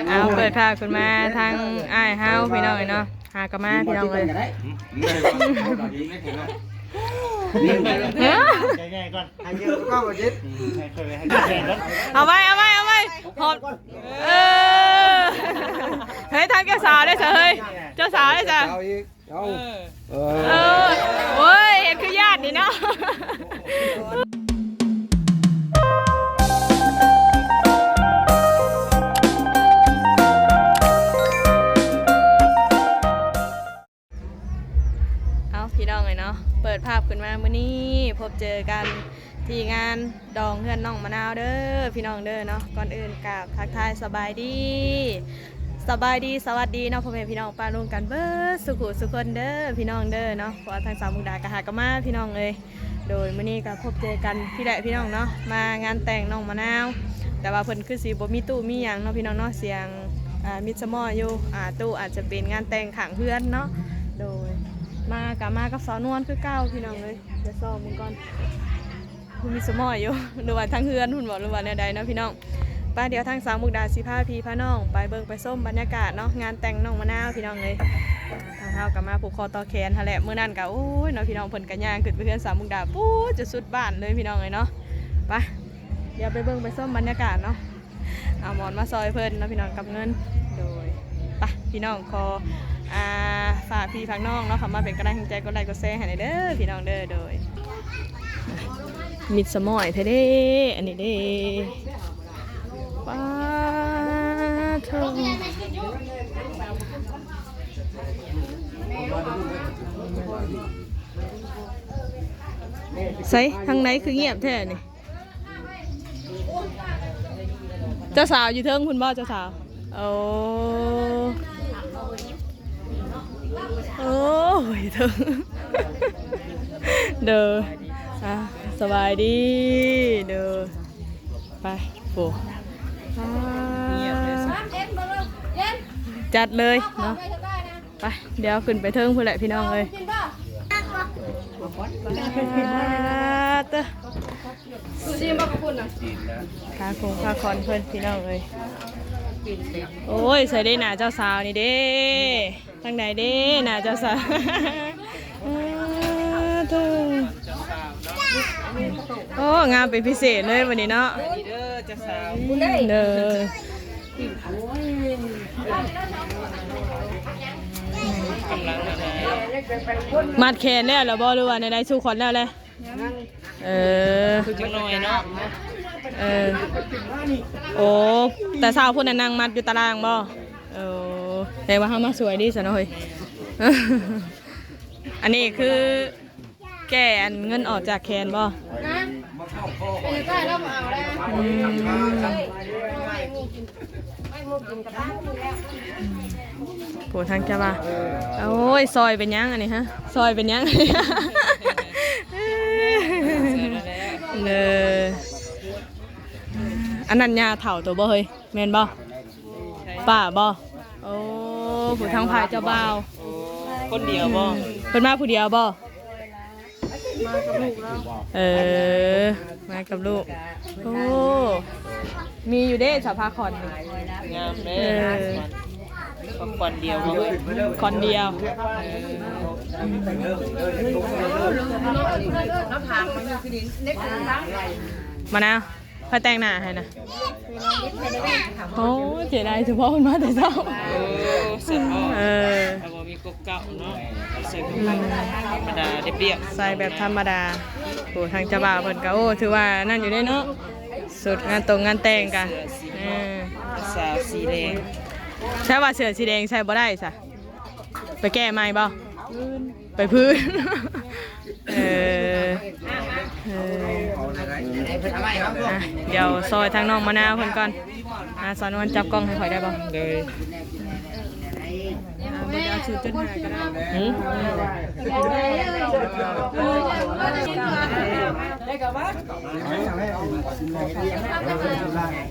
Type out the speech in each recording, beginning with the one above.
ເອົາ ເປີດພາບຂຶ້ນມາທາງອ້າຍເຮົາພີ່ນ້ອງເອີຍເນາະ ຫາກໍມາພີ່ນ້ອງເອີຍ ໃຫຍ່ໆກ່ອນ ໃຫ້ເກີດກໍບໍ່ຈິດ ໃຫ້ເກີດໃຫ້ເກີດກ່ອນ ເອົາໄວ້ ເອົາໄວ້ ເອົາໄວ້ ຫອມ ເອີ ເຮີ້ຍ ທາງເຈົ້າສາວເດ້ຊະ ເຮີ້ຍ ເຈົ້າສາວເດ້ຊະ ເອົາອີກ ເອົາ ເອີ ເອີ ໂອ້ຍ ເຮັດຄືຍາດນີ້ເນາະ ເອົາ ພີ່ນ້ອງເອີຍເນາະ ເປີດພາບຂຶ້ນມາມື້ນີ້ ພົບເຈີກັນທີ່ງານ ດອງເຮືອນນ້ອງມະນາວເດີພີ່ນ້ອງເດີເນາະ ກ່ອນອື່ນກາບທັກທາຍສະບາຍດີ ສະບາຍດີ ສະຫວັດດີເນາະ ພໍ່ແມ່ພີ່ນ້ອງປ້າລຸງກັນເບິດສູ່ຜູ້ສູ່ຄົນເດີພີ່ນ້ອງເດີເນາະ ເພາະວ່າທາງສາວມຸກດາກໍຫາກໍມາພີ່ນ້ອງເອີຍ ໂດຍມື້ນີ້ກໍພົບເຈີກັນພີ້ແຫຼະພີ່ນ້ອງເນາະ ມາງານແຕ່ງນ້ອງມະນາວ ແຕ່ວ່າເພິ່ນຄືຊິບໍ່ມີຕູ້ມີຫຍັງເນາະພີ່ນ້ອງເນາະ ສຽງ ອ່າ ມິດສະໝໍ້ຢູ່ ອ່າ ຕູ້ອາດຈະເປັນງານແຕ່ງຂ້າງເຮືອນເນາະ ໂດຍ ມາກໍມາກັບສາວນວນຄືເກົ່າພີ່ນ້ອງເອີຍ ດຽວຊອກເບິ່ງກ່ອນ ຄືມີສະໝໍ້ຢູ່ ຫຼືວ່າທາງເຮືອນພຸ້ນບໍ ຫຼືວ່າແນວໃດເນາະພີ່ນ້ອງ ໄປ ດຽວທາງສາວມຸກດາຊິພາພີ່ພານ້ອງໄປເບິ່ງໄປຊົມບັນຍາກາດເນາະ ງານແຕ່ງນ້ອງມະນາວພີ່ນ້ອງເອີຍ ທາງເຮົາກໍມາຜູກຄໍຕໍ່ແຂນຫັ້ນແຫຼະ ມື້ນັ້ນກໍ ໂອ້ຍ ເນາະພີ່ນ້ອງ ເພິ່ນກໍຍ່າງຂຶ້ນໄປເຮືອນສາວມຸກດາ ປູດ ຈະສຸດບ້ານເລີຍພີ່ນ້ອງເອີຍເນາະ ໄປ ດຽວໄປເບິ່ງໄປຊົມບັນຍາກາດເນາະ ເອົາໝອນມາຊອຍເພິ່ນເນາະພີ່ນ້ອງກັບເງິນ ໂດຍ ໄປ ພີ່ນ້ອງ ຂໍ ອ່າ ຝາກພີ່ຝາກນ້ອງເນາະ ເຂົ້າມາເປັນກຳລັງແຮງໃຈ ກົດໄລກົດແຊໃຫ້ແດ່ເດີພີ່ນ້ອງເດີ ໂດຍ ມິດສະໝໍ້ແທ້ເດ້ ອັນນີ້ເດ້ ປາໂທ້ ໃສ ທາງໃດຄືງຽບແທ້ນີ້? ເຈົ້າສາວຢູ່ເທິງພຸ້ນບໍ່ ເຈົ້າສາວ? ໂອ້ ໂອ້ຍ ເທິງ ເດີ ອ່າ ສະບາຍດີ ເດີ ໄປ ໂອ້ ອ່າ ຈັດເລີຍເນາະ. ໄປ ດຽວຂຶ້ນໄປເທິງພຸ້ນແຫຼະພີ່ນ້ອງເອີຍ ອ່າ ເຕີ ຊີມບໍ່ກັບພຸ້ນນະ ຄາຄົງຄາຄອນເພິ່ນພີ່ນ້ອງເອີຍ ໂອ້ຍ ໃສເດ້ໜ້າເຈົ້າສາວນີ້ເດ້ ທາງໃດເດ້ໜ້າເຈົ້າສາວ ອ່າ ເທີ ໂອ້ ງາມເປັນພິເສດເລີຍມື້ນີ້ເນາະ ເດີ ເຈົ້າສາວ ເດີ. ກຳລັງ ມັດແຂນແລ້ວລະບໍ່ ຫຼືວ່າແນວໃດ ສູ່ຂວັນແລ້ວແຫຼະ? ເອີ ຄືຈັກໜ້ອຍເນາະ ເອີ ໂອ້ ແຕ່ເຊົ້າພຸ້ນນະນັ່ງມັດຢູ່ຕາລ່າງບໍ່? ເອີ ແຕ່ວ່າເຮົາມາສວຍດີຊະເນາະເຮີ້ຍ ອັນນີ້ຄື ແກ້ອັນເງິນອອກຈາກແຂນບໍ່? ອືມ ໂອ້ ທາງເຈົ້າວ່າ ໂອ້ຍ ຊອຍເປັນຫຍັງອັນນີ້ຮະ? ຊອຍເປັນຫຍັງ? ເອີ ອັນນັ້ນຍ່າເຖົ້າໂຕບໍ່ເຮີ້ຍ? ແມ່ນບໍ່? ປ້າບໍ່? ໂອ້ ຜູ້ທາງຝ່າຍເຈົ້າບ່າວ ຄົນດຽວບໍ່? ເພິ່ນມາຜູ້ດຽວບໍ່? ເອີ ມາກັບລູກ ໂອ້ ມີຢູ່ເດ້ສາວຜ້າຂອນ ງາມເດ້ ເອີ ຂອນດຽວບໍ່? ຂອນດຽວ ມະນາວ. ໃຜແຕ່ງໜ້າໃຫ້ນະ? ໂອ້ ເສຍດາຍສະເພາະເພິ່ນມາແຕ່ເຊົ້າ ໂອ້ ສະເພາະ ເອີ ບໍ່ມີກົກເກົ່າເນາະ ໃສ່ແບບທຳມະດາ ລຽບໆ ໃສ່ແບບທຳມະດາ ໂອ້ ທາງເຈົ້າບ່າວເພິ່ນກໍ ໂອ້ ຖືວ່ານັ້ນຢູ່ເດ້ເນາະ ຊຸດງານຕົງງານແຕ່ງກະ ເສື້ອສີ ເອີ ສາວສີແດງ ໃສ່ວ່າເສື້ອສີແດງໃສ່ບໍ່ໄດ້ຊະ ໄປແກ້ໃໝ່ບໍ່? ໄປພື້ນ ເອີ ເອີ ອ່ະ ດຽວຊອຍທາງນ້ອງມະນາວເພິ່ນກ່ອນ ອ່າ ສາວນວນຈັບກ້ອງໃຫ້ຂ້ອຍໄດ້ບໍ່? ໂດຍ ອ່າ ບໍ່ໄດ້ເອົາສູນຈຸດຫ້າກໍໄດ້ ຫື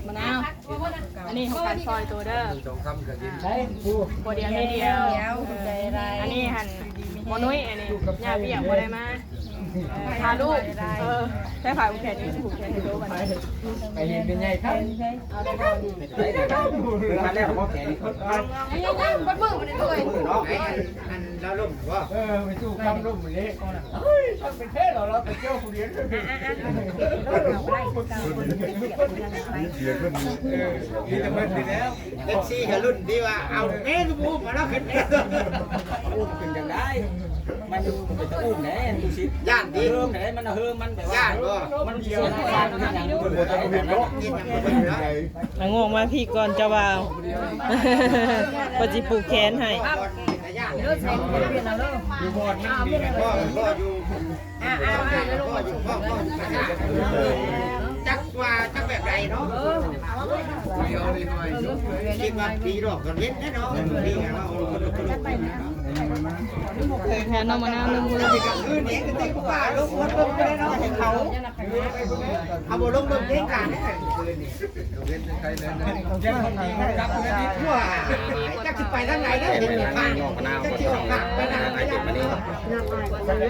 ມະນາວ. ອັນນີ້ຂອງການຊອຍໂຕເດີ ບໍ່ດຽວໃຫ້ດຽວ ອັນນີ້ຫັ້ນ ໝໍນຸ້ຍ ອັນນີ້ຍາວຽກບໍ່ໄດ້ມາ ພາລູກ ເອີ ໃຊ້ຜ້າຜູກແຂນນີ້ ຜູກແຂນໃຫ້ໂຕບັດນີ້ ໄປເຫັນແມ່ໃຫຍ່ຄັບ ມາແລ້ວບໍ່ແຂນນີ້ ຍັງ ຍັງ ເບິດມື້ບໍ່ໄດ້ເລີຍ ມື້ເນາະ ອັນລາວລົ້ມບໍ່ ເອີ ໄປສູ່ຄຳລົ້ມເດ້ ເຮີ້ຍ ຊ່າງເປັນແທ້ເນາະ ລາວໄປທ່ຽວຜູ້ດຽວ ມີແຕ່ເພິ່ນນີ້ແຫຼະ ເອັຟຊີກໍລຸ້ນທີ່ວ່າ ເອົາແມ່ນບໍ່ມາແລ້ວຂຶ້ນແນ່ ໂອ້ ເປັນຈັ່ງໃດ ມັນເປັນຕາອຸ້ມແດ່ ດູຊິ ຢ້ານຕິ ເຮີມແດ່ ມັນເຮີມ ມັນແບບວ່າ ຢ້ານບໍ່ ມັນຊິເຊື່ອງ ມັນເຮັດຫຍັງ ມັນບໍ່ຕ້ອງເຮັດເນາະ ມາງອກມາພີ້ກ່ອນເຈົ້າບ່າວ ເພິ່ນຊິຜູກແຂນໃຫ້ ຢູ່ບ່ອນມັນດີແມ່ນບໍ່ ຢູ່ ອ່າໆ ກໍຢູ່ ກໍຢູ່ ກໍຢູ່ ຈັກວ່າຈັກແບບໃດເນາະ ເອີ ຄິດວ່າປີດອກກໍເວັນແນ່ເນາະ ປີແລ້ວ ແທນນ້ອງມະນາວໜຶ່ງມື້ ຄືນນີ້ກໍຕິດວ່າລົງຮວດເບິ່ງໄປເນາະ ໃຫ້ເຂົາ ເອົາບໍ່ລົງເບິ່ງເພງການ ຄືນນີ້ ເວັນໃຄແລ້ວນະ ຈັກຊິໄປທາງໃດເດ້ ເຫັນຂ້າງ ຈັກຊິອອກຂ້າງໄປທາງໃດ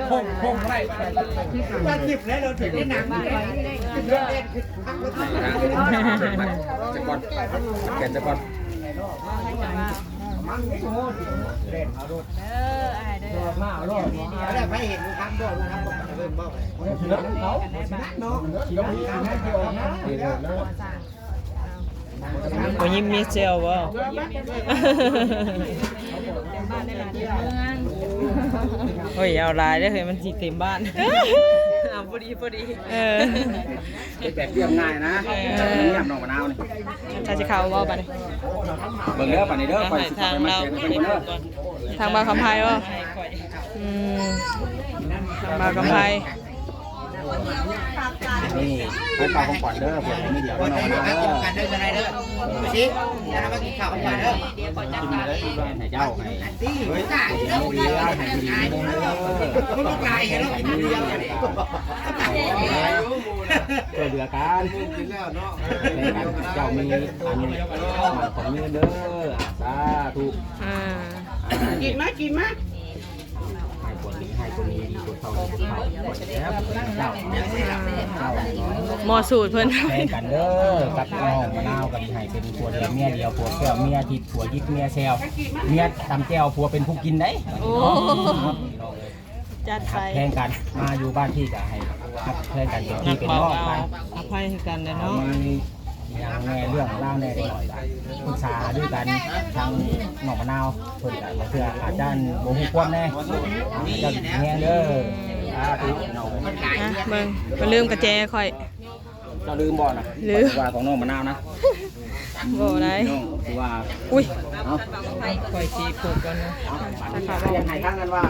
ໂຄ້ງ ໂຄ້ງໄປ ຕັດສິບແລ້ວ ເຮົາເຫັນໃນໜັງ ຂຶ້ນລົດແລ່ນຂຶ້ນ ສະກ່ອນ ແກນສະກ່ອນ ມັນມີໂຫດ ເດີອ້າຍເດີ ມາເອົາໂລດ ແລ້ວໃຜເຫັນທາງບໍ່ ທາງບໍ່ ເບິ່ງບໍ່ ເຂົາເນາະ ຊິນັກແມ່ນຊິອອກມາ ບໍ່ຍິ້ມມີແຊວບໍ່ ໂອ້ຍ ເອົາຫຼາຍເດີ ມັນຊິເຕັມບ້ານ ເອົາພໍດີ ພໍດີ ເອີ ເຮັດແບບລຽບງ່າຍນະ ເອີ ງຽບນ້ອງມະນາວນີ້ ຖ້າຊິເຂົ້າບໍ່ບາດນີ້ ເບິ່ງເດີບາດນີ້ເດີ ຂ້ອຍຊິເຂົ້າໄປມາແຈກໃຫ້ເພິ່ນເດີ ທາງບ່າວຄຳໄພບໍ່ ອືມ ທາງບ່າວຄຳໄພ ນີ້ ໄປເປົ່າຂອງຂວັນເດີ ເພື່ອນມີດຽວນ້ອງມະນາວເດີ ຊິ ແລ້ວມາກິນເຂົ້າກັນເດີ ກິນເລີຍ ໃຫ້ເຈົ້າ ໃຫ້ ເຮີ້ຍ ໃຫ້ດີ ໃຫ້ດີ ໃຫ້ດີ ໃຫ້ດີ ຊ່ວຍເຫຼືອກັນ ເຈົ້າມີອັນຂອງເງິນເດີ ສາທຸ ອ່າ ກິນມາ ກິນມາ ໃຫ້ກວ່ານີ້ ໃຫ້ກວ່ານີ້ ດີກວ່າເກົ່າ ດີກວ່າເກົ່າ ເຈົ້າ ເຈົ້າ ໝໍສູດເພິ່ນ ແບ່ງກັນເດີ ກັບນ້ອງມະນາວ ກໍຊິໃຫ້ເປັນຜົວດຽວເມຍດຽວ ຜົວແກ້ວເມຍທິບ ຜົວຢິບເມຍແຊວ ເມຍຕຳແຈ່ວ ຜົວເປັນຜູ້ກິນໄດ໋ ໂອ້ ຈັດໄປ ຮັກແພງກັນ ມາຢູ່ບ້ານພີ່ກໍໃຫ້ຮັກແພງກັນ ເປັນພີ່ເປັນນ້ອງກັນ ອະໄພໃຫ້ກັນແຫຼະເນາະ ມີຫຍັງແດ່ ເລື່ອງລາວແດ່ ເດັກນ້ອຍກໍປຶກສາຫາລືກັນ ທາງນ້ອງມະນາວ ເພິ່ນກໍບາງເທື່ອອາດຈະບໍ່ຮູ້ຄວາມແດ່ ເຈົ້າຢູ່ດີມີແຮງເດີ ສາທຸ ອ່ະ ເບິ່ງ ບໍ່ລືມກະແຈຂ້ອຍ ເຈົ້າລືມບໍ່ນະ ລືມ ວ່າຂອງນ້ອງມະນາວນະ ບໍ່ໄດ້ ນ້ອງຄືວ່າ ອຸ້ຍ ເອົ້າ ຂ້ອຍຊິປູກກ່ອນນະ ຖ້າເຂົາບອກ ໃຫ້ທາງນັ້ນວ່າ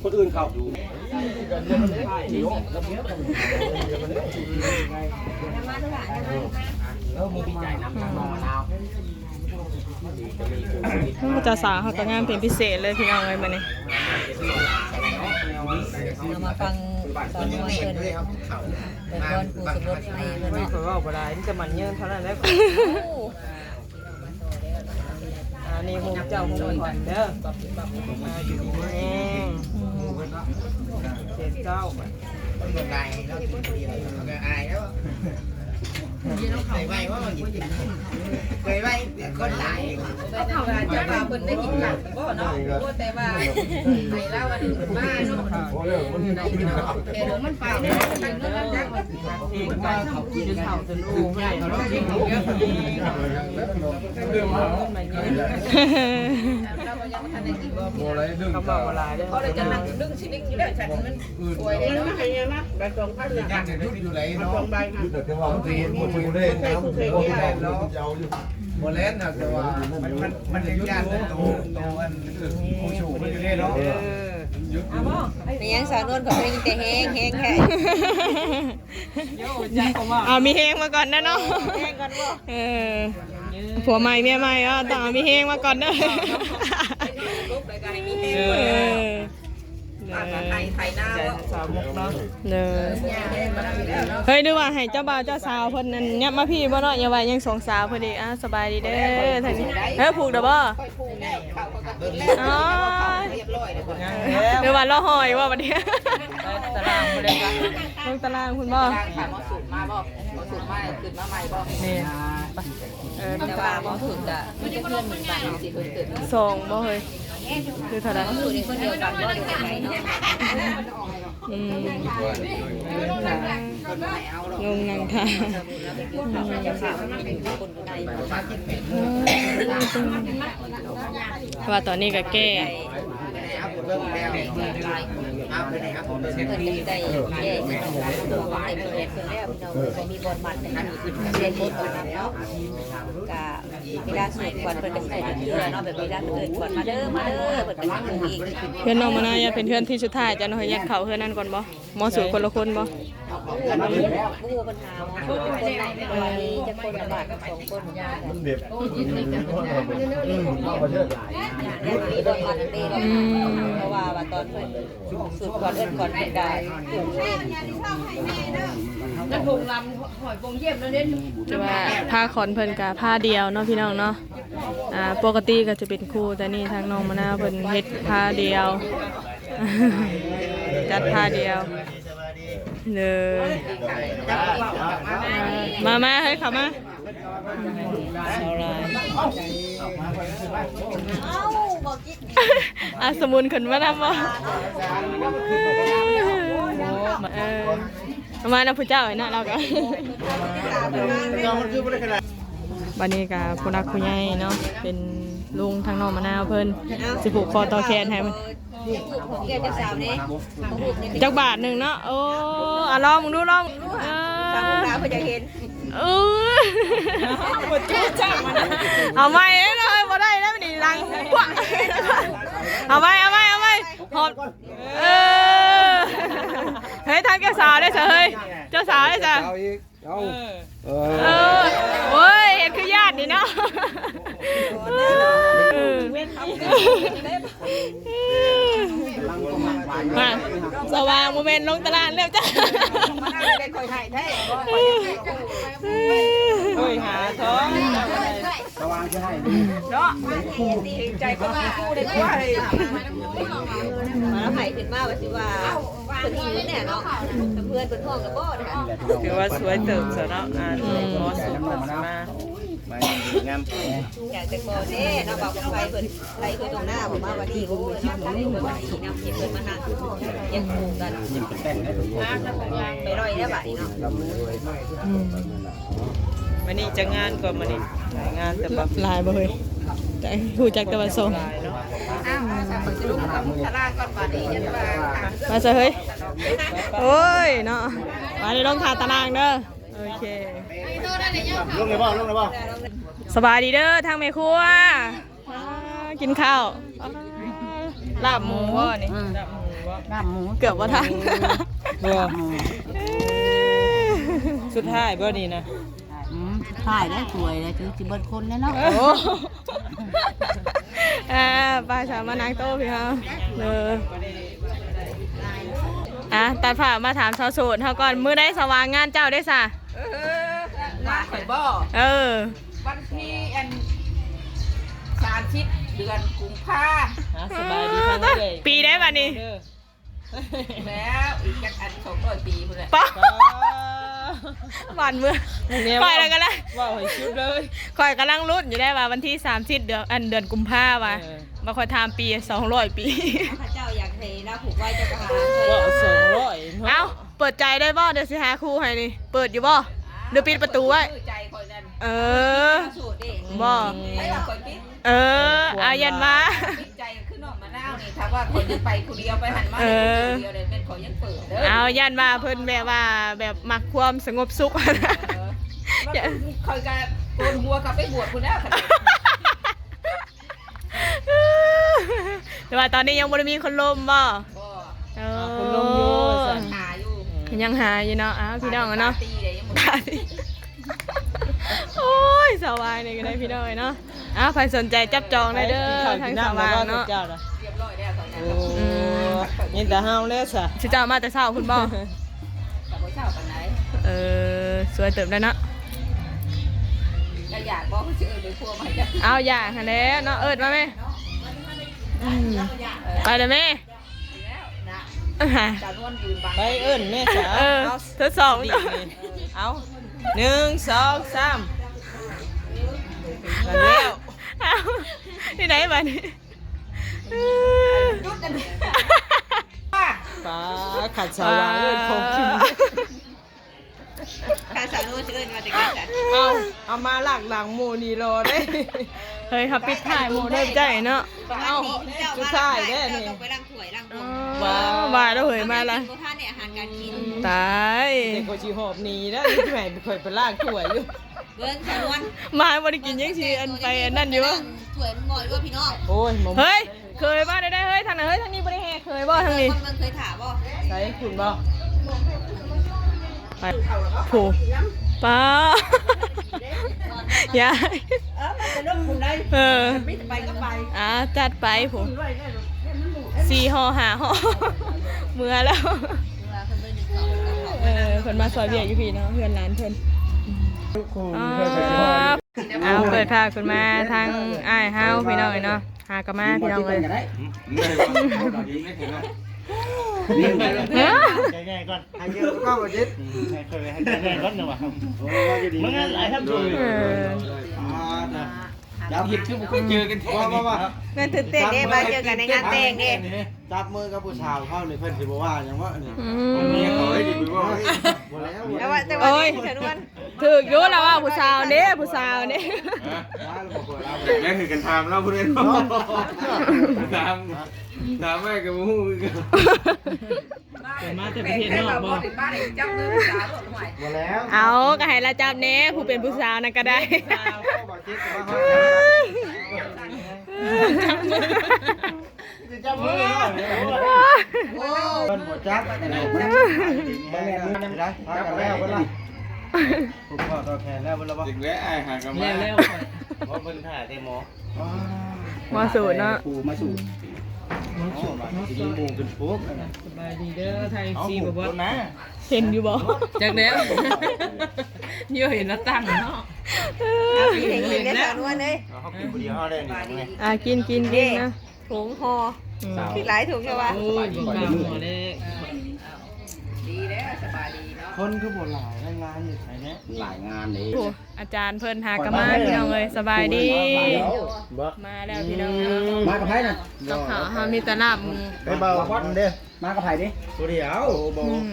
ຄົນອື່ນເຂົ້າ ເຈົ້າສາວເຮົາກໍງາມເປັນພິເສດເລີຍພີ່ນ້ອງເອີຍມື້ນີ້ ເຮົາມາຟັງສາວນວນເພິ່ນ ໄປກ່ອນຄູ່ສົມລົດໃໝ່ເພິ່ນເນາະ ຂ້ອຍເວົ້າບໍ່ໄດ້ ມີແຕ່ໝັ້ນຍືນເທົ່ານັ້ນແຫຼະ ໂອ້ ອັນນີ້ໂຮມເຈົ້າໂຮມຂວັນເດີ ຢູ່ດີມີແຮງ ເສດເຈົ້າ ມັນບໍ່ໄດ້ ເຮົາກິນຄົນດຽວ ເຮົາກໍອາຍແລ້ວ ເຄີຍໄວ້ບໍ່ ເຄີຍໄວ້ ຄົນຫຼາຍ ເຂົາເຈົ້າວ່າເພິ່ນໄດ້ກິນຫຼາຍບໍ່ເນາະ ບໍ່ແຕ່ວ່າໃຫ້ລາວອັນມາເນາະ ແຕ່ມັນໄປເນາະ ເຂົາກິນເຂົ້າຈົນໂອງໃຫຍ່ເນາະ ບໍ່ໄດ້ດຶງ ເຂົາເວົ້າບໍ່ຫຼາຍເດ້ ເຂົາເລີຍຈະນັ່ງດຶງຊິນິກຢູ່ແລ້ວ ສັນມັນ ອືມ ໂອ້ຍ ມັນມາໃຫ້ຍາມະ ໃບສອງພັນ ຢ້ານຈະຢຸດຢູ່ໃດເນາະ ສອງໃບນະ ຢຸດແຕ່ວ່າມັນຊິເຫັນບໍ່ ບໍ່ໄດ້ນຳ ບໍ່ໄດ້ເນາະ ບໍ່ແລ່ນນະ ແຕ່ວ່າມັນ ມັນ ມັນຍັງຢ້ານໂຕ ໂຕອັນ ຜູ້ຊູ້ເພິ່ນຢູ່ເດ້ເນາະ ເອີ ຢຸດຢູ່ ເປັນຫຍັງສາວນວນກໍເປັນແຕ່ແຮງ ແຮງແທ້ ເອົາມີແຮງມາກ່ອນນະເນາະ ມີແຮງກ່ອນບໍ່ ເອີ ຜົວໃໝ່ເມຍໃໝ່ ເອົາ ຕ້ອງເອົາມີແຮງມາກ່ອນເດີ ເອີ ເດີ ເອີ ເຮີ້ຍ ຫຼືວ່າໃຫ້ເຈົ້າບ່າວເຈົ້າສາວເພິ່ນນັ້ນຫຍັບມາພີ້ບໍ່ເນາະ ຢ່າວ່າຍັງສອງສາວເພິ່ນອີກ ອ່າ ສະບາຍດີເດີ ທາງນີ້ ເຮີ້ຍ ຜູກແລ້ວບໍ່? ຜູກແລ້ວ ເຂົາກໍ ໂອ້ຍ ຍັງແລ້ວ ຫຼືວ່າລໍຮອເວົ້າບັດນີ້ ໄປຕາລາງບໍ່ໄດ້ ລົງຕາລາງພຸ້ນບໍ່? ຕາລາງ ຖ້າໝໍສູບມາບໍ່? ໝໍສູບມາ ຂຶ້ນມາໃໝ່ບໍ່? ແມ່ນ ເອີ ແຕ່ວ່າໝໍສູບກະມີແຕ່ເພື່ອນເໝືອນກັນ ຊິເພິ່ນເກີດ ສອງບໍ່ເຮີ້ຍ ຫຼືເທົ່າໃດ? ໝໍສູບນີ້ຄົນດຽວກັນບໍ່ ຫຼືໃຜເນາະ? ອືມ ລົງນັ່ງທ່າ ເພາະວ່າຕອນນີ້ກໍແກ້ ເພິ່ນໄດ້ແກ້ ເພິ່ນແລ້ວ ພີ່ນ້ອງ ບໍ່ມີບ່ອນມັດ ເພິ່ນເສຍກົດເນາະ ກະ ເວລາສູດຄວັນເພິ່ນກໍຊິເຮັດເທື່ອເນາະ ແບບເວລາເພິ່ນເອີ້ນຄວັນມາເດີ ມາເດີ ເພິ່ນກໍຊິປຸງອີກ. ເຮືອນນ້ອງມະນາວ ຢ້ານເປັນເຮືອນທີ່ສຸດທ້າຍ ເຈົ້ານ້ອຍ ຢ້ານເຂົ້າເຮືອນນັ້ນກ່ອນບໍ່? ໝໍສູດຄົນລະຄົນບໍ່? ບໍ່ຮູ້ ບໍ່ຮູ້ບັນຫາ ໝໍສູດຄົນໄດ້ ເພາະວ່າມີຈັກຄົນລະບາດ ສອງຄົນ ມັນແບບ ອືມ ມີບ່ອນມັດເດ້ ອືມ ເພາະວ່າ ວ່າຕອນເພິ່ນ ສູດກ່ອນເອີ້ນກ່ອນເພິ່ນກະ ນັ້ນໂຮງລຳຫອຍໂປ່ງຢ້ຽມນັ້ນເດ້ ຖືວ່າຜ້າຂອນເພິ່ນກະຜ້າດຽວເນາະ ພີ່ນ້ອງເນາະ. ອ່າ ປົກກະຕິກະຈະເປັນຄູ່ ແຕ່ນີ້ທາງນ້ອງມະນາວເພິ່ນເຮັດຜ້າດຽວ ຈັດຜ້າດຽວເລີຍ. ມາ ມາເຮີ້ຍ ເຂົ້າມາ. ອາ ສະໝຸນຂຶ້ນມານຳບໍ່? ເອີ ມານຳຜູ້ເຈົ້າຫັ້ນນະ ລາວກໍ ບັດນີ້ກໍຜູ້ຫຼັກຜູ້ໃຫຍ່ເນາະ ເປັນລຸງທາງນ້ອງມະນາວເພິ່ນ ຊິຜູກຄໍຕໍ່ແຂນໃຫ້ ຈັກບາດໜຶ່ງເນາະ. ໂອ້ ອາ ລອງເບິ່ງດູ ລອງເບິ່ງດູ ເອີ ສາວຜູ້ສາວເພິ່ນຢາກເຫັນ. ເອີ ບໍ່ເຈັບຈັກມັນ ເອົາໃໝ່ເດີ ບໍ່ໄດ້ແລ້ວນີ້ ຫຼັງປວກ ເອົາໃໝ່ ເອົາໃໝ່ ເອົາໃໝ່ ຫອມ ເອີ ເຮີ້ຍ ທາງເຈົ້າສາວເດ້ຊະ ເຮີ້ຍ ເຈົ້າສາວເດ້ຊະ ເອົາອີກ ເອົາ ເອີ ເອີ ໂອ້ຍ ເຮັດຄືຍາດນີ້ເນາະ ມາ ສະຫວ່າງບໍ່ແມ່ນລົງຕະຫຼາດແລ້ວຈ້າ ມາໄດ້ ໄດ້ຄ່ອຍໃຫ້ແທ້ ໂອ້ຍ ຫາທ້ອງ ສະຫວ່າງຊິໃຫ້ເນາະ ໃຈກໍຄືໄດ້ກວ່າ ມາໃຫ້ຂຶ້ນມາວ່າຊິວ່າ ເພິ່ນຢູ່ແນ່ເນາະ ເພື່ອນເພິ່ນຮ້ອງກັນບໍ່ນະ ຖືວ່າສວຍເຕີບຊະເນາະ ອັນ ໝໍສູດມາ ງາມ ຢາກແຕ່ກ່ອນເດ້ເນາະ ບ່າວຄຳໄພເພິ່ນໄລ່ຄືຕົງໜ້າບໍ່ມາວ່ານີ້ ໂອ້ຍ ເນາະ ເພິ່ນມານັ່ງ ຢາກຮູ້ກັນ ໄປລອຍແລ້ວບາດນີ້ເນາະ ອືມ. ມື້ນີ້ຈັກງານກໍມື້ນີ້ ຫຼາຍງານແຕ່ວ່າ ຫຼາຍບໍ່ເຮີ້ຍ ແຕ່ຮູ້ຈັກແຕ່ວ່າສອງ ຫຼາຍເນາະ ອ້າວ ສາມ ເບິ່ງຊິລົງຕາລາງກ່ອນບາດນີ້ ຍັງວ່າ ມາຊະເຮີ້ຍ ໂອ້ຍເນາະ ມາເດີ ລົງຖ້າຕາລາງເດີ ໂອເຄ ລົງເລີຍບໍ່ ລົງເລີຍບໍ່ ສະບາຍດີເດີ ທາງແມ່ຄົວ ອ່າ ກິນເຂົ້າ ອ່າ ລາບໝູບໍ່ນີ້ ອືມ ລາບໝູບໍ່ ລາບໝູ ເກືອບບໍ່ທັນ ບໍ່ ລາບໝູ ເອີ ສຸດທ້າຍບໍ່ນີ້ນະ ອືມ ສຸດທ້າຍແລ້ວ ສວຍແລ້ວ ຄືຊິເບິດຄົນແລ້ວເນາະ ໂອ້ ອ່າ ໄປຊະ ມານັ່ງໂຕະພີ່ເຮົາ ເອີ ອ່າ ຕັດພາບມາຖາມສາວໂສດເຮົາກ່ອນ ມື້ໃດສະຫວ່າງງານເຈົ້າເດ້ຊະ? ເອີ ງານຂ້ອຍບໍ່? ເອີ ວັນທີອັນ ສາມສິບ ເດືອນກຸມພາ ອ່າ ສະບາຍດີທາງເອື້ອຍ ປີໃດບັດນີ້? ແລ້ວອີກຈັກອັນ ສອງຮ້ອຍປີພຸ້ນແຫຼະ ປະ ບ້ານເມືອງ ຂ້ອຍລະກຳລັງ ເວົ້າໃຫ້ສຸດເລີຍ ຂ້ອຍກຳລັງລຸ້ນຢູ່ໄດ໋ວ່າວັນທີສາມສິບ ເດືອນ ອັນ ເດືອນກຸມພາວ່າ ເອີ ວ່າຂ້ອຍຖາມປີ ສອງຮ້ອຍປີ ເຂົາເຈົ້າຢາກໃຫ້ລາວຜູກໄວ້ ເຈົ້າກໍຫາ ເວົ້າ ສອງຮ້ອຍເນາະ ເອົ້າ ເປີດໃຈໄດ້ບໍ່? ດຽວຊິຫາຄູ່ໃຫ້ນີ້ ເປີດຢູ່ບໍ່ ຫຼືປິດປະຕູໄວ້? ໃຈຂ້ອຍນັ້ນ ເອີ ໂສດເດ້ ບໍ່ ໃຜວ່າຂ້ອຍປິດ? ເອີ ເອົາ ຢ້ານວ່າ ປິດໃຈຄືນ້ອງມະນາວນີ້ ຖ້າວ່າຂ້ອຍໄປຜູ້ດຽວ ໄປຫັ້ນມາ ເອີ ຜູ້ດຽວໄດ້ ແມ່ນຂ້ອຍຍັງເປີດເດີ ເອົາ ຢ້ານວ່າເພິ່ນແບບວ່າ ແບບມັກຄວາມສະຫງົບສຸກ ເອີ ຂ້ອຍກໍໂກນຫົວກັບໄປບວດພຸ້ນແລ້ວ ແຕ່ວ່າຕອນນີ້ຍັງບໍ່ໄດ້ມີຄົນລົມບໍ່? ບໍ່ ເອີ ຄົນລົມຢູ່ວ່າຊັ້ນ ຫາຢູ່ ຍັງຫາຢູ່ເນາະ ອ້າວ ພີ່ນ້ອງເນາະ ໂອ້ຍ ສາວວາຍນີ້ກໍໄດ້ ພີ່ນ້ອງເອີຍເນາະ ອ້າວ ໃຜສົນໃຈຈັບຈອງໄດ້ເດີ ທາງສາວວາຍເນາະ ຮຽບຮ້ອຍແລ້ວ ໂອ້ ອືມ ຍິນແຕ່ເຮົາແລ້ວຊະ ຊິເຈົ້າມາແຕ່ເຊົ້າພຸ້ນບໍ່? ກໍບໍ່ເຊົ້າປານໃດ ເອີ ສວຍເຕີບໄດ້ເນາະ ກໍຢາກບໍ່ ຊິເອີ້ນໄປຄົວໃໝ່ ເອົາ ຢາກຫັ້ນແຫຼະເນາະ ເອີ້ນມາແມ່. ອືມ ໄປແລ້ວແມ່ ໄປເອີ້ນແມ່ສາ ເອີ ທົດສອບ ເອົາ ໜຶ່ງ ສອງ ສາມ ມາແລ້ວ ເອົ້າ ທີ່ໃດບັດນີ້ ປາ ຂັດສະຫວ່າງເອີ້ນຂອງກິນ ຖ້າສາວໂນຊິເອີ້ນວ່າຈັ່ງໃດ? ເອົາ ເອົາມາລາກຫຼັງໝູ່ນີ້ລໍເດ້. ເຮີ້ຍ ເຮົາປິດທ້າຍໝູ່ເດີ ໃຈເນາະ. ເອົ້າ ສຸດທ້າຍເດ້ນີ້ ຕ້ອງໄປລ້າງຖ້ວຍລ້າງບ່ວງ. ວ່າ ວ່າແລ້ວເຮີ້ຍ ມາລະ ບໍ່ທັນໄດ້ອາຫານການກິນ. ຕາຍ ແຕ່ຂ້ອຍຊິຫອບໜີແລ້ວ ແມ່ຂ້ອຍໄປລ້າງຖ້ວຍຢູ່. ເບິ່ງສະນວນ ມາບໍ່ໄດ້ກິນຍັງຊິອັນໄປອັນນັ້ນຢູ່. ຖ້ວຍໝໍ້ຢູ່ພີ່ນ້ອງ. ໂອ້ຍ ເຮີ້ຍ ເຄີຍມາໄດ້ເຮີ້ຍ ທາງນັ້ນເຮີ້ຍ ທາງນີ້ບໍ່ໄດ້ແຫ່ເຄີຍບໍ່ທາງນີ້? ເບິ່ງເຄີຍຖ້າບໍ່? ໃສຄຸນບໍ່? ໄປ ໂອ້ ປ້າ ຍາຍ ເອີ ມັນຈະລົງພຸ້ນໄດ໋. ເອີ ມີແຕ່ໄປກໍໄປ ອ່າ ຈັດໄປພຸ້ນ ສີ່ຫໍ່ຫ້າຫໍ່ ເມືອແລ້ວ. ເອີ ເພິ່ນມາຊ່ອຍວຽກຢູ່ພີ້ເນາະ ເຮືອນຫຼານເພິ່ນ. ເອົາ ເປີດພາບຂຶ້ນມາທາງອ້າຍເຮົາພີ່ນ້ອງເອີຍເນາະ ຫາກໍມາພີ່ນ້ອງເອີຍ. ໃຫຍ່ກ່ອນ ໃຫ້ເຈີກໍບໍ່ຈິດ ໃຫ້ເຄີຍໃຫ້ໃຫຍ່ກ່ອນນະວ່າ ເອີ ມັນຫຼາຍທັບໂດຍ. ເອີ ດາວເຮັດຄືບໍ່ເຄີຍເຈີກັນແທ້. ວ່າ ວ່າ ວ່າ ແມ່ນຕື່ນເຕັ້ນເດ້ ມາເຈີກັນໃນງານແຕ່ງເດ້. ຈັບມືກັບຜູ້ສາວເຂົານີ້ ເພິ່ນຊິບໍ່ວ່າຫຍັງວະນີ້? ອືມ ເມຍເຂົາໄດ້ດີບໍ່? ບໍ່ແລ້ວ ແຕ່ວ່າ ແຕ່ວ່າ ໂອ້ຍ ຖືກຢູ່ລະວ່າຜູ້ສາວເດ້ ຜູ້ສາວເດ້. ຮະ? ວ່າແລ້ວບໍ່ເປີດລາວ ແມ່ນຄືກັນຖາມລາວຜູ້ໃດເນາະ? ຖາມ ຖາມໄວ້ກໍບໍ່ຮູ້ຄືກັນ. ເປັນມາແຕ່ປະເທດນອກບໍ່? ບໍ່ແລ້ວ ເອົາ ກໍໃຫ້ລາວຈັບແດ່ ຜູ້ເປັນຜູ້ສາວນັ້ນກໍໄດ້. ຈັບມື ຈັບມື ໂອ້ຍ ເພິ່ນບໍ່ຈັບ ບໍ່ແມ່ນ ໄດ້ ພາກັນແລ້ວເບິດລະ ຜູກຂໍ້ຕໍ່ແຂນແລ້ວເບິດລະບໍ່? ເດັກແລ້ວອ້າຍຫາກັນມາ ແລ້ວ ແລ້ວ ບໍ່ ເພິ່ນຖ້າແຕ່ໝໍ ມາສູດເນາະ ຜູ້ມາສູດ ມາສູດ ມາສູດ ມີໝູ່ຂຶ້ນໂພກ. ສະບາຍດີເດີ ໄທເອັຟຊີ ເອົ້າ ບໍ່ ບໍ່ ເຫັນຢູ່ບໍ່? ຈັກແລ້ວ ຢູ່ເຫັນລະຕັ້ງເນາະ ເອີ ເຫັນແລ້ວ ເຮົາກິນຜູ້ດຽວເຮົາໄດ້ນີ້ ອ່າ ກິນ ກິນ ກິນນະ. ຖົງຫໍ່ ອືມ ຄືຫຼາຍຖົງແທ້ວະ. ໂອ້ຍ ບໍ່ກ້າຫົວເດ້ ດີແລ້ວ ສະບາຍດີເນາະ. ຄົນຄືບໍ່ຫຼາຍ ງານຢູ່ໃສແນ່? ຫຼາຍງານເດ້. ໂອ້ ອາຈານເພິ່ນຫາກໍມາພີ່ນ້ອງເອີຍ. ສະບາຍດີ ມາແລ້ວພີ່ນ້ອງເອີຍ. ມາກັບໃຜນະ? ກັບເຮົາ ເຮົາມີແຕ່ລາບໝູ. ໄປເບົາເດ້. ມາກັບໃຜເດ້? ຜູ້ດຽວ ບໍ່ ອືມ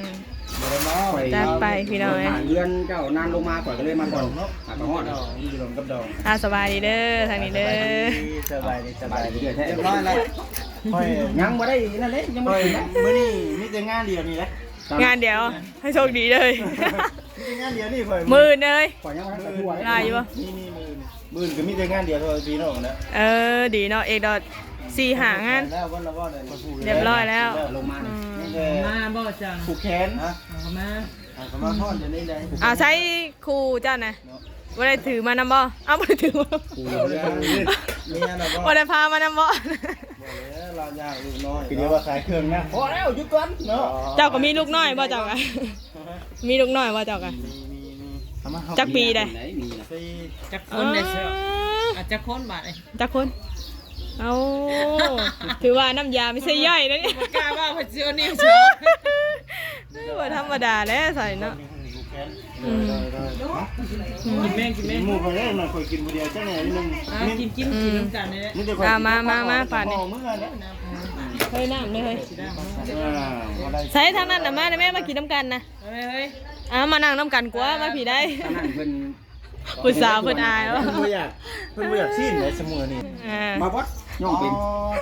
ບໍ່ໄດ້ມາ. ຈັດໄປພີ່ນ້ອງເອີຍ. ເຮືອນເຈົ້ານານລົງມາ ຂ້ອຍກໍເລີຍມາກ່ອນ ຫາກໍຮອດ ຢູ່ລົມກັບດອງ. ອ່າ ສະບາຍດີເດີ ທາງນີ້ເດີ. ສະບາຍດີ ສະບາຍດີ ສະບາຍດີ ຮຽບຮ້ອຍແລ້ວ. ຂ້ອຍຍັງບໍ່ໄດ້ນັ້ນເດ້ ຍັງບໍ່ໄດ້ກິນນະ. ມື້ນີ້ມີແຕ່ງານດຽວນີ້ແຫຼະ ງານດຽວ ໃຫ້ໂຊກດີເດີ. ມີແຕ່ງານດຽວນີ້ ຂ້ອຍ ມື້ອື່ນເດີ. ຂ້ອຍຍັງບໍ່ໄດ້ໄປທົ່ວເດ້ ຫຼາຍຢູ່ບໍ່? ມີ ມີ ມື້ອື່ນ ມື້ອື່ນກໍມີແຕ່ງານດຽວເທົ່າພີ່ນ້ອງນະ. ເອີ ດີເນາະ ເອກດອດ ສີ່ຫ້າງານ ແລ້ວ ລຽບຮ້ອຍແລ້ວ ລົງມາ ອືມ ນີ້ແຫຼະ ມາບໍ່ຈັງ ຜູກແຂນ ຮະ ເອົາມາ ເອົາມາຮອດດຽວນີ້ໄດ໋. ເອົາໃຊ້ຄູ່ເຈົ້ານະ ບໍ່ໄດ້ຖືມານຳບໍ່? ເອົາ ບໍ່ໄດ້ຖືມາ ບໍ່ໄດ້ພາມານຳບໍ່? ບໍ່ແລ້ວ ລາວຢາກລູກນ້ອຍ ຄືດຽວວ່າຂາຍເຄື່ອງນະ. ພໍແລ້ວ ຢຸດກ່ອນເນາະ. ເຈົ້າກໍມີລູກນ້ອຍບໍ່ເຈົ້າກະ? ມີລູກນ້ອຍບໍ່ເຈົ້າກະ? ມີ ມີ ມີ. ເອົາມາ ເຮົາ ຈັກປີໃດ? ຈັກຄົນໃດເຊີ? ອ່າ ຈັກຄົນບາດນີ້? ຈັກຄົນ? ເອົາ ຖືວ່ານ້ຳຢາໄມ່ໃຊ່ຍ່ອຍນະນີ້ ບໍ່ກ້າເວົ້າ ເພິ່ນຊິເອົານິ້ວໂຊ. ບໍ່ທຳມະດາແຫຼະໃສ່ເນາະ. ອືມ ກິນແມ່ງ ກິນແມ່ງ ໝູ່ຂ້ອຍເດ້ ຂ້ອຍກິນຜູ້ດຽວຈັກແນ່ໜຶ່ງ. ອ່າ ກິນ ກິນ ອືມ ກິນນຳກັນນີ້ແຫຼະ. ອ່າ ມາ ມາ ມາ ປາດນີ້ ເຮີ້ຍ ນ້ຳເດ້ເຮີ້ຍ. ອ່າ ໃສ່ທາງນັ້ນນະ ມາແມ່ ມາກິນນຳກັນນະ. ເຮີ້ຍ ເຮີ້ຍ ອ່າ ມານັ່ງນຳກັນກວ່າ ມາພີ້ໄດ໋. ທາງນັ້ນເພິ່ນ ຜູ້ສາວເພິ່ນອາຍ ເພິ່ນບໍ່ຢາກ ເພິ່ນບໍ່ຢາກຊີ້ນໃດສະເໝີນີ້. ອ່າ ມາວັດ ຍ້ອງເປັນ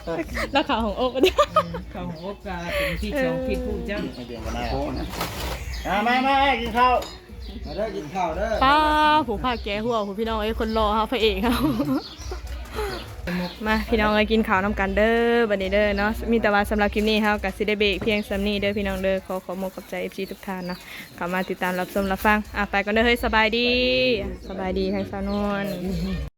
ອໍ ແລ້ວເຂົ້າຫ້ອງອົບ ເຂົ້າຫ້ອງອົບກໍເປັນທິດສອງທິດຜູ້ຈັກ. ອ່າ ມາ ມາ ກິນເຂົ້າ ມາເດີ ກິນເຂົ້າເດີ. ປ້າ ຜູ້ພາກແກ່ຫົວ ຜູ້ ພີ່ນ້ອງເອີຍ ຄົນຫຼໍ່ເຮົາ ພະເອກເຮົາ. ມາ ພີ່ນ້ອງເອີຍ ກິນເຂົ້ານຳກັນເດີ ບັດນີ້ເດີເນາະ. ມີແຕ່ວ່າສຳລັບຄລິບນີ້ ເຮົາກໍຊິໄດ້ເບຣກພຽງສ່ຳນີ້ເດີ ພີ່ນ້ອງເດີ. ຂໍຂອບມຸກຂອບໃຈ ເອັຟຊີ ທຸກທ່ານເນາະ ເຂົ້າມາຕິດຕາມຮັບຊົມຮັບຟັງ. ອ່າ ໄປກ່ອນເດີເຮີ້ຍ ສະບາຍດີ ສະບາຍດີທາງສາວນວນ.